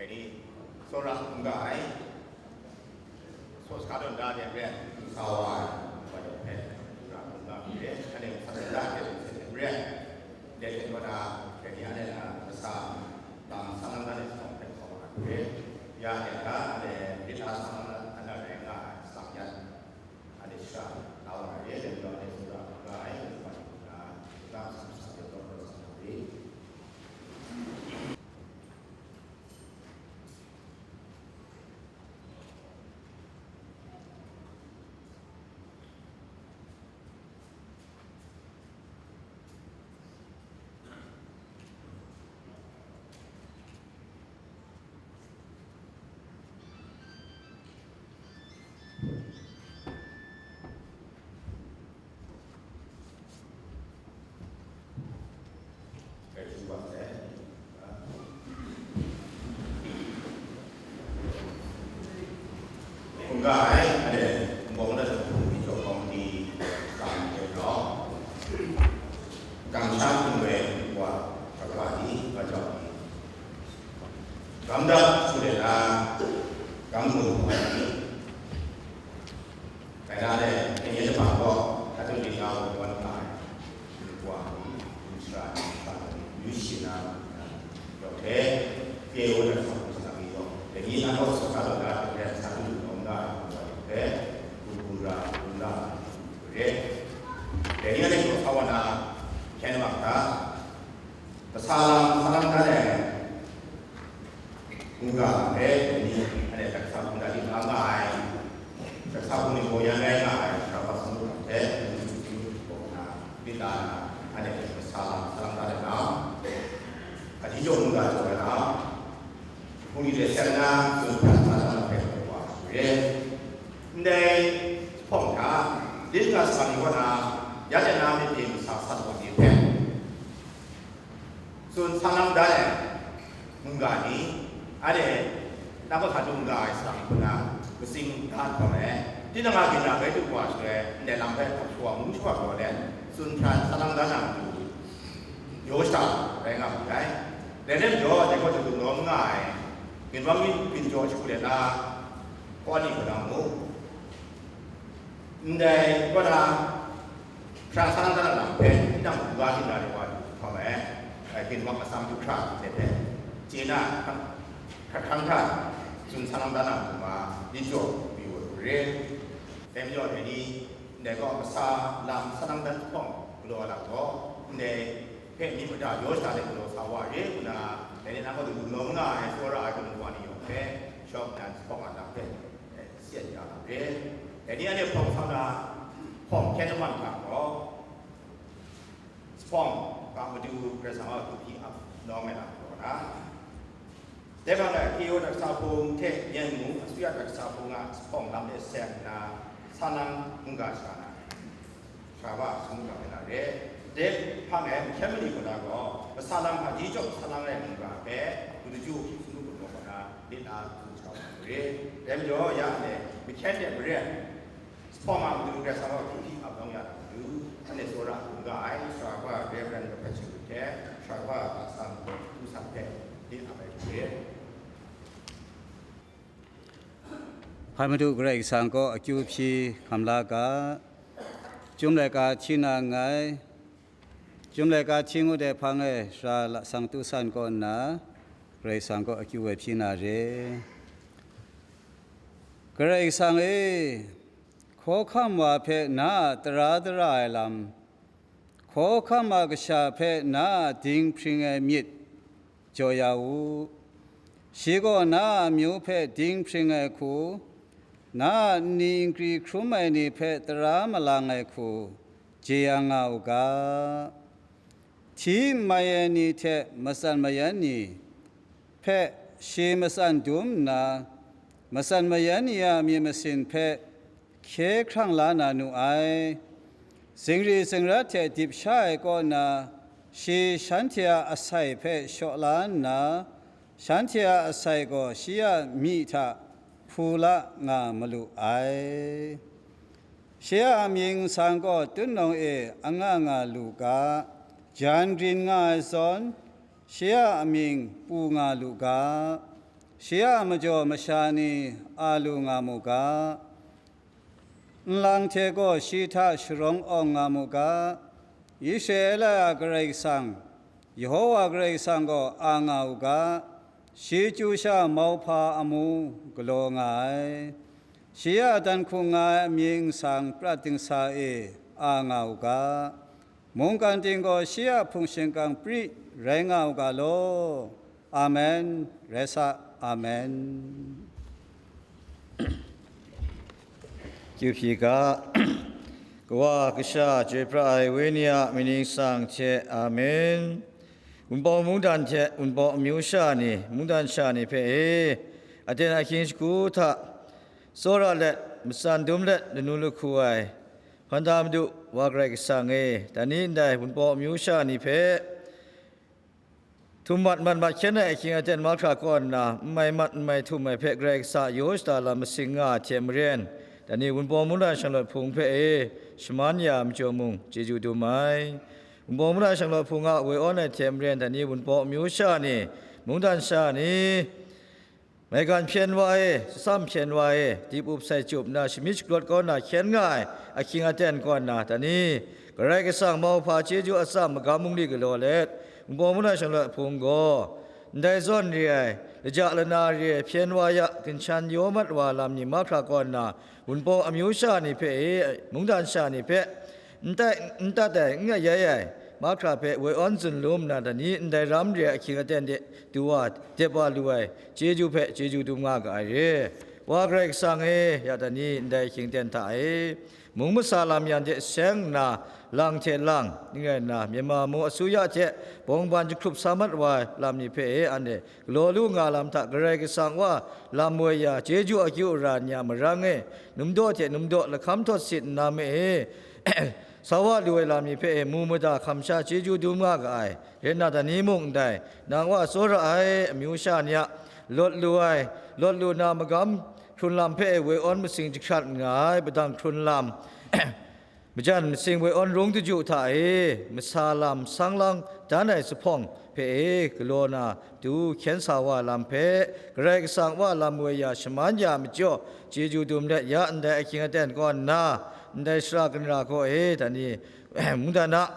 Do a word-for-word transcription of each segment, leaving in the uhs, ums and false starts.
Dai ni, tsawra n ga ai, saw saka tawn da de maren, sa wa ai, wa de hpe, tsawra n ga ai re, anhte sa tawn da de maren, maren, de hte wa na, dai ni anhte na, kasa, lam sa lang da de sa hpe sa wa ai re, ya anhte na, anhte lit la sa lang da, anhte rai nga ai, sa yan, anhte shara, na wa ai re, dai ni anhte tsawra n ga ai, wa de hpe, na, na, sa, sa, de, sa, sa, de. Hkungga ai, ale, nbawng na jahku mi jaw kawng di, kam de rau, kamsham hpung we wa, kaba ni, ba jau ni, gamdap su le na, gam mu wa ni, Dai na le, kanye jahpang gaw, Katolik nga ai wa nga ai, wa, Israel, yu shi na, yawng hte, pye wa na sa, sa mi yawng, dai ni na gaw sa sa na, dai sa du lu nga ai, wa hte, gu gu ra, gu nga, re. Dai ni a le gaw sa wa na, hkyen wa hta, kasa lam, sa lam hta le, Hkungga hpe dai ni, anhte daksa hkungga di la nga ai, daksa hpung ni gaw yan rai nga ai, Sara Hpang Sanit hte, kaw na, myit la na, anhte hpe sa, sa lang da ai na, Hkaji Jaw hkungga jaw ai na, hpung ni hte seng na, tsun hkrat sa lang hpe wa re. Ndai hpawng hta, lit nga sa ni kaw na, ya de na myit pyi masa sat wa ni hpe, Tsun sa lang da ai mungga ni, anhte na kaw sa du n ga ai salang hku na, katsing da hkawm ai, tinang a ginra bai du wa shaloi, ndai lam hpe hkap shawa ngu shawa galaw let, tsun hpran sa lang da na matu, yaw sha rai nga mu ai. Dai rai majaw, dai gaw jadung lawm nga ai, ginwang yin byin jaw shagu let na, kaw ni kaw na mu. Ndai kaw na, Hpara sa na lam hpe, tinang hkungga htinda de wa du hkawm ai, ginwang atsam du hkra de hpe, chye na, hkrat hkang hta, tsun sa lang da na hkrum ma, lit jaw pyi wa lu re. Dai majaw, dai ni, ndai gaw kasa lam sa lang dan hkawng galaw ai lam gaw, ndai hpe myit mada yaw sha de galaw sa wa re nna, dai ni na gaw du lawm nga ai, tsawra ai, galu wa ni yawng hpe, shawng nnan hkawng a lam hpe, syen ya na re. Dai ni anhte hpawng sa na, hpawng hkyen lawan hta gaw, Hpawng ga matu Karai Kasang a akyu hpyi ap nawng ai lam galaw na, dai hpang e Keo daksa hpung hte Myen mung Asuya daksa hpung a hpawng lam e seng nna, sa lang mungga sha na, sha wa shangun ga ai na re. Dai hpang e mahkyen mali kaw na gaw, kasa lam hpaji chyawm sa lang ai mungga hpe, matu chyu hpyi shangun ga kaw na, myit na tsun sha wa na re. Dai majaw, ya e mahkyen de maren, Hpawng a matu Karai Kasang gaw hkyu hpyi ap nawng ya na matu, anhte tsawra hkungga ai, Sara Hpara Rev. Rahpet Shingkut hte, Sara Hpara Lasang Tu San hpe, myit ap ai hte. Hpai madu Karai Kasang gaw akyu hpyi hkam la ga, Chyum laika hti na nngai, Chyum laika hti ngut ai hpang e Sara Lasang Tu San kaw nna, Karai Kasang gaw akyu ai hpyi na re. Karai Kasang e, Hkawhkam wa hpe na a tara dara ai lam, hkawhkam a kasha hpe na a dinghpring ai myit jaw ya u. Shi gaw na a amyu hpe dinghpring ai hku, na a nni nkri hkrum ai ni hpe tara malang ai hku, jeyang nga u ga. Hti n mai ai ni hte matsan mayan ni hpe shi matsan dum nna, matsan mayan ni a myit masin hpe hkye hkrang la na nu ai. Zingri zingrat hte dip sha ai kaw na, shi shanhte a asai hpe shaw la nna, shanhte a asai gaw shi a myi hta hpu la nga malu ai. Shi a amying nsang gaw tutnawng e anga nga lu ga, jan grin nga ai zawn, shi a amying pu nga lu ga, Shi a majaw masha ni a lu nga mu ga, nlang hte gaw shi hta sharawng awng nga mu ga, Israela a Karai Kasang, Yehova Karai Kasang gaw a nga u ga, shi chyu sha mauhpa amu galaw nga ai. Shi a dan hkung nga ai amying nsang prat dingsa e a nga u ga, mungkan ting gaw shi a hpung shingkang pri rai nga u ga law. Amen. Rai sa. Amen. Kyu hpyi ga, Kawa, Kasha, Chyoi Pra ai Wenyi a mying nsang hte. Amen. Wunpawng mungdan hte wunpawng amyu sha ni, mungdan sha ni hpe e, aten ahkying shagu hta tsawra let, matsan dum let, lanu lahku ai, Hpanta Madu, Wa Karai Kasang e, dai ni ndai wunpawng amyu sha ni hpe, htum mat mat mat hkyen ai ahkying aten mahkra kaw nna, n mai mat n mai htum ai hpe Karai Kasang a yaw shada lam masing nga ai hte maren, dai ni wunpawng mungdan shanglawt hpung hpe e, shaman ya ai majaw mung, chyeju dum ai. Wunpawng mungdan shanglawt hpung a woi awn ai hte maren, dai ni wunpawng amyu sha ni, mungdan sha ni, maigan hpyen wa e, tsam hpyen wa e, dip up sai chyup nna, shamyit shagrawt kau nna hkyen nga ai ahkying aten kaw nna, dai ni, Karai Kasang mauhpa chyeju atsam magam bungli galaw let, wunpawng mungdan shanglawt hpung gaw, ndai zawn re ai, laja lana re ai, hpyen wa ya, ginshan yaw mat wa lam ni mahkra kaw nna, wunpawng amyu sha ni hpe e, mungdan sha ni hpe, n tai, n tat ai, n ayai ai, mahkra hpe woi awn zunlum nna, dai ni ndai ram re ai ahkying aten de du wa, dep wa lu ai chyeju hpe chyeju dum nga ga ai re. Wa Karai Kasang e, ya dai ni ndai ahkying aten hta e, mung masa lam yan hte seng nna, lang hte lang, ning rai nna, Myanmar mung asuya hte bawngban jahkrup sa mat wa ai lam ni hpe e, anhte galaw lu nga lam hta Karai Kasang wa lam woi ya, chyeju akyu ara ni a marang e, numdaw hte numdaw lahkam htawt sit nna me e, sa wa lu ai lam ni hpe e, mu mada hkam sha chyeju dum nga ga ai. Rai nna, dai ni mung ndai, nang wa tsawra ai amyu sha ni a lawt lu ai, lawt lu na magam hkrun lam hpe e woi awn masing jahkrat nga ai, padang hkrun lam, majan masing woi awn rung daju hta e, masa lam sang lang dan ai zuphpawng hpe e galaw na du hkyen sa wa lam hpe, Karai Kasang wa lam woi ya, shaman ya ai majaw, chyeju dum let ya, ndai ahkying aten kaw nna, ndai sara kanra kaw e, dai ni, mungdan a,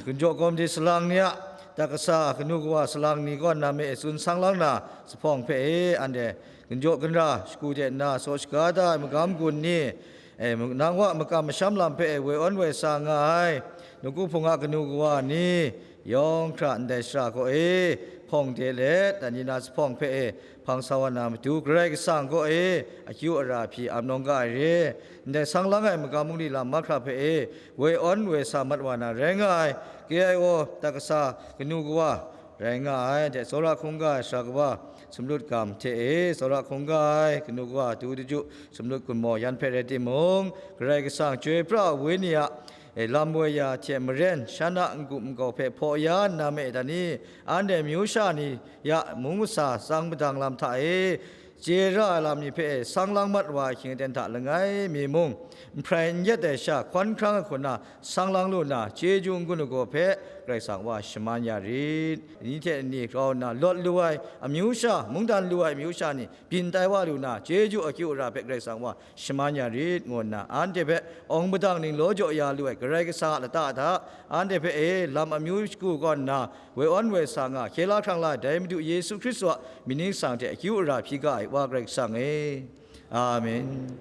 gunjaw kawmde salang ni a, dat kasa kanu kawa salang ni kaw nna me e tsun sang lang na zuphpawng hpe e, anhte gunjaw gunra shagu de nna saw shaga da ai magam gun ni, e, nang wa makam masham lam hpe e woi awn woi sa nga ai, nawku hpung a kanu kawa ni, yawng hkra ndai sara kaw e hpawng de let, dai ni na zuphpawng hpe e hpang sa wa na matu, Karai Kasang kaw e akyu ara hpyi ap nawng ga ai re. Ndai sang lang ai magam bungli lam mahkra hpe e woi awn woi sa mat wa na rai nga ai, K I O dat kasa kanu kawa rai nga ai, de tsawra hkungga ai sara kawa sumlut gam hte e tsawra hkungga ai kanu kawa du daju sumlut gunmaw yan hpe rai timung, Karai Kasang Chyoi Pra Wenyi a, e, lam woi ya hte maren, shan a n-gup nkau hpe hpaw ya nna me, dai ni, anhte myu sha ni ya mung masa tsang padang lam hta e, chye ra ai lam ni hpe e sang lang mat wa ai hkying aten hta langai mi mung, n hprai n yet ai sha hkawn hkrang ai hku na sang lang lu na, chyeju n-gun lagaw hpe Karai Kasang wa shaman ya rit. Ni hte ni grau nna lawt lu ai amyu sha, mungdan lu ai amyu sha ni byin tai wa lu na, chyeju akyu ara hpe Karai Kasang wa shaman ya rit, ngu nna, anhte hpe awng padang ning law jaw ya lu ai Karai Kasang a lata hta, anhte hpe e lam amyu shagu kaw nna, woi awn woi sa nga, hkye la hkrang la ai dai Madu Yesu Hkristu a mying nsang hte akyu ara hpyi ga ai, Wa Karai Kasang e. Amen.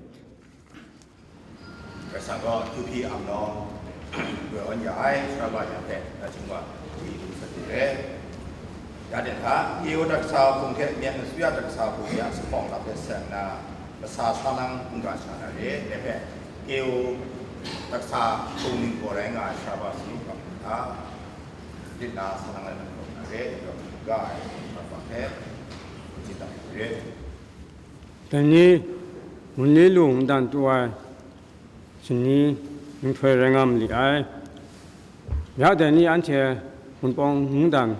Karai Kasang gaw akyu hpyi ap nawng, woi awn ya ai, sara wa ya hpe, na chyum wa, wi lu sat ni re. Ya de hta, K I O dat kasa hpung hte myen asuya dat kasa hpung ya zuphpawng lap de seng nna, masa sa lang hpungga sha na re, dai hpe, K I O dat kasa hpung ning gaw rai nga ai sara wa sumru hkam hta, lit na sa lang ai lam na re, dai hpe ga ai sara wa hpe, tsin ai re. Dai ni, Munli lu mungdan tu ai, shani nhtoi rai nga ma li ai. Ya dai ni anhte Wunpawng mungdan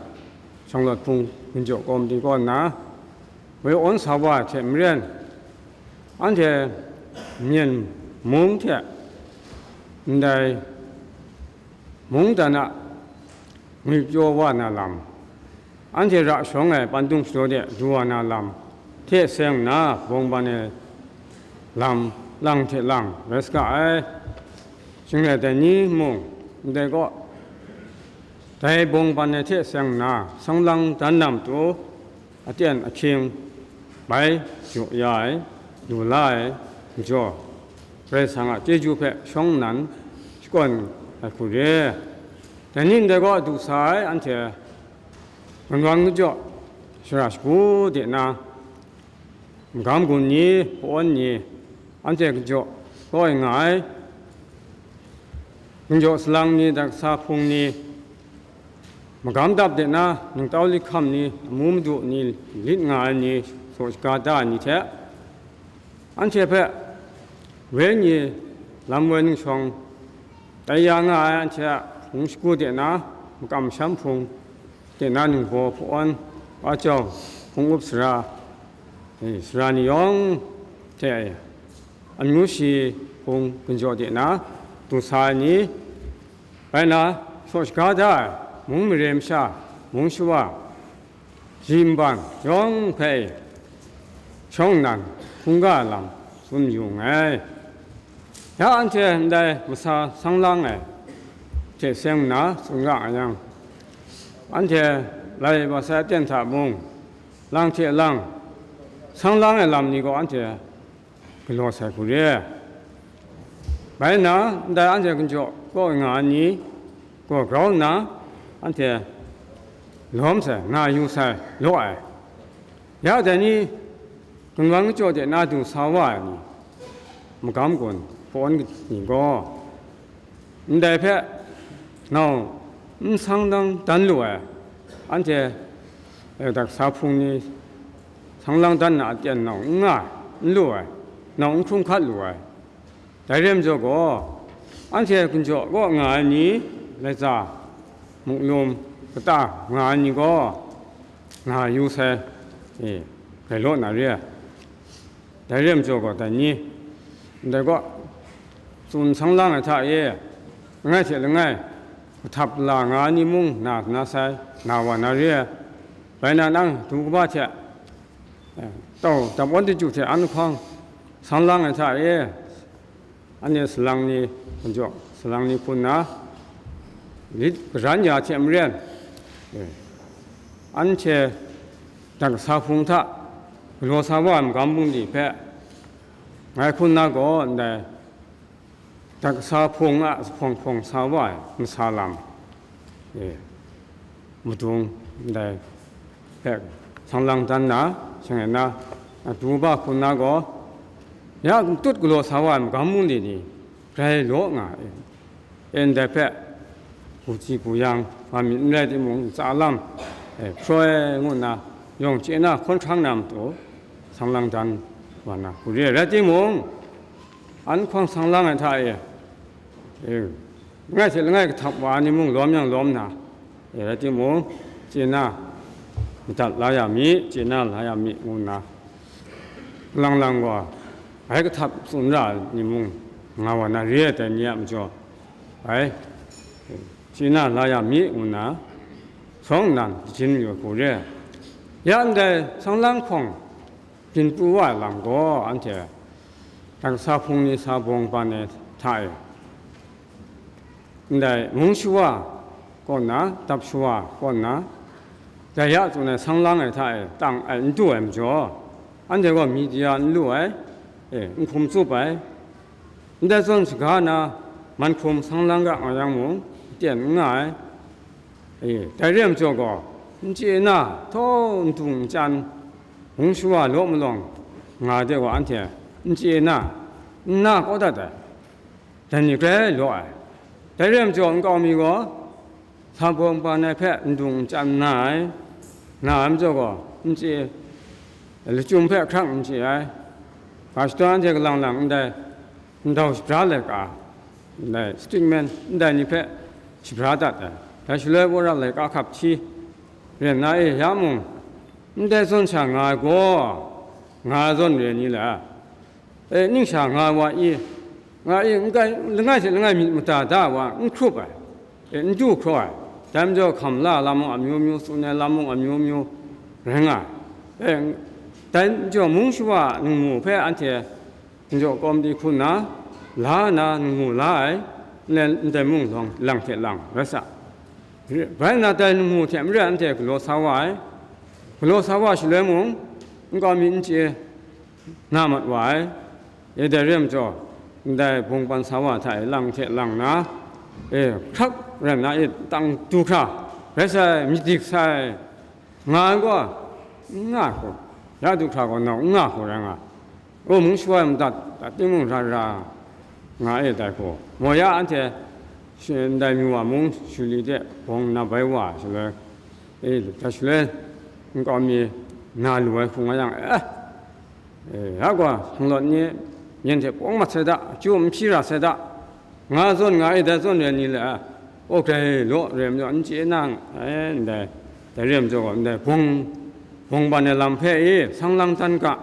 shanglawt hpung gunjaw kawm di kaw nna, woi awn sa wa ai hte maren, anhte Myen mung hte ndai mungdan a ngwipyaw wa na lam, anhte ra shawng ai pandung shadaw de du wa na lam, hte seng nna, bawng ban ai lam lang hte lang rai saga ai. Shing rai dai ni mung, ndai kaw, dai bawng ban ai hte seng nna, sang lang dan na matu, aten ahkying bai jaw ya ai, lu la ai majaw, Karai Kasang a chyeju hpe shawng nnan shakawn ai hku re. Dai ni ndai kaw du sa ai, anhte gunwan kajaw shara shagu de na, magam gun ni, hpawn ni, anhte kajaw kawai nga ai, ginjaw salang ni, daksa hpung ni, magam dap de na, ningtau lahkam ni, amu madu ni, lit nga ai ni, saw shaga da ai ni hte, anhte hpe wenyi lam woi ningshawng tai ya nga ai anhte a hpung shagu de na, makam masham hpung de na, ningbaw hpawn, wa jau, hpung up sara, eh, sara ni yawng hte, amyu shi hpung ginjaw de na, du sa ai ni, bai na, saw shaga da ai, mung mare masha, mung shawa, ji nban yawng hpe shawng nnan hkungga lam tsun yu nngai. Ya anhte ndai masa sang lang ai hte seng nna tsun ga yang, anhte lai wa sai aten hta mung, lang hte lang, sang lang ai lam ni gaw anhte galaw sai hku re. Bai nna, ndai anhte ginjaw kaw nga ai ni gaw grau nna, anhte lawm sai, nga yu sai law ai. Ya dai ni, gunwan kajaw de na du sa wa ai ni, magam gun, hpawn ni gaw, ndai hpe nau n sang lang dan lu ai, anhte, eh, daksa hpung ni sang lang dan na aten nau n nga, n lu ai, nau n hkrung hkat lu ai. Dai re ai majaw gaw, anhte ginjaw kaw nga ai ni, laitsa, muklum, kata nga ai ni gaw, nga yu sai, e, grai law na re ai. Dai re ai majaw gaw, dai ni, ndai gaw, tsun sang lang ai hta e, langai hte langai, kahtap la nga ai ni mung na na sai, na wa na re ai. Bai na nang du kaba hte, e, tau dap wan daju hte an hkawng sang lang ai hta e, anhte salang ni, ginjaw salang ni hpun na, lit karan ya hte maren, e, anhte daksa hpung hta galaw sa wa ai magam bungli hpe ngai hkun na gaw, ndai daksa hpung a zuphpawng hpawng sa wa ai masa lam, e, madung ndai hpe sang lang dan na, shangai na, a du ba hkun na gaw, ya matut galaw sa wa ai magam bungli ni grai law nga ai. E, ndai hpe, hku ji hku yang, wa myit n rai timung, ntsa lam, e, hpraw ai ngu nna, yawng chye na hkawn hkrang na matu, sang lang dan wa na hku re ai. Rai timung, an hkawng sang lang ai hta e, e, langai hte langai kahtap wa ai ni mung lawm yang lawm na, e, rai timung, chye na madat la ya mi, chye na la ya mi, ngu nna, lang lang gaw, bai kahtap tsun ra ai ni mung nga wa na re ai dai ni a majaw, bai, chye na la ya mi, ngu nna, shawng nnan, shajin mayu hku re ai. Ya ndai sang lang hkawng byin pru wa ai lam gaw, anhte daksa hpung ni sa bawng ban ai hta e, ndai mung shawa kaw nna, dap shawa kaw nna, dai ya tsun ai sang lang ai hta e tang ai n du ai majaw, anhte gaw media n lu ai, e, n hkum tsup ai, ndai zawn shaga na, man hkum sang lang ga nga yang mung, aten n nga ai. E, dai re ai majaw gaw, n chye na, htaw n dung n chyan, mung shawa law malawng nga de gaw, anhte n chye na, n na kau dat ai. Dai ni grai law ai. Dai re ai majaw, nkau mi gaw, sa bawng ban ai hpe n dung n chyan n na ai, nga ai majaw gaw, n chye, lachyum hpe hkrang n chye ai, ga shadawn anhte galang lang ndai ndau shabra laika, ndai statement ndai ni hpe shabra dat ai, dai shaloi wora laika hkap hti ren na e, ya mung, ndai zawn sha nga ai gaw, nga ai zawn re ni la, e, ningsha nga ai wa i, nga i, n kai, langai hte langai myit mada da ai wa n hkrup ai, e, n du hkraw ai, dai majaw hkam la lam mung amyu myu, tsun ai lam mung amyu myu rai nga ai, e, Dai majaw, mung shawa a ningmu hpe anhte njaw kawm di hku nna, la nna ningmu la ai, nlen ndai mung lang, lang hte lang rai sa. Bai nna dai ningmu hte maren anhte galaw sa wa ai, galaw sa wa shaloi mung, nkau mi n chye na mat wa ai. E dai re ai majaw, ndai bungpan sa wa hta e lang hte lang nna, e, hkrak rai nna, e, tang du hkra, rai sai, myit dik sai, nga ai gaw, n nga hku, ya du hkra gaw nau n nga hku rai nga, o, mung shawa ai madat, dat timung ra ra nga e dai hku, maw ya anhte shi-, ndai myu wa mung shuli de bawng na bai wa shaloi, e, dai shaloi nkau mi na lu ai hku nga yang, e, e, ya gaw, sanglawt ni, yen hte pawng mat sai da, chyu n hpyi ra sai da, nga zawn nga e, dai zawn re ai ni le, aw, grai law re ai majaw, n chye na, e, ndai, dai re ai majaw gaw, ndai bawng, bawng ban ai lam hpe e, sang lang dan ga,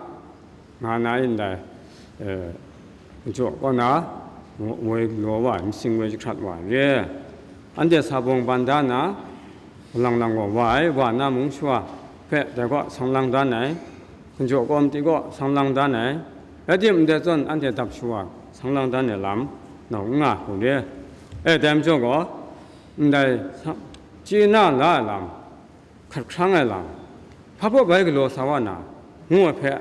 nga na e ndai, e, jaw kaw na, woi galaw wa ai, masing woi jahkrat wa ai re. Anhte sa bawng ban da na, galang lang gaw wa ai, wa na mung shawa hpe dai gaw sang lang dan ai, hkinjaw kawm ti gaw sang lang dan ai, rai timung, ndai zawn anhte dap shawa sang lang dan ai lam nau n nga hku re. E, dai majaw gaw, ndai sa-, chye na la ai lam, hkat hkrang ai lam, hpa baw bai galaw sa wa na, ngu ai hpe,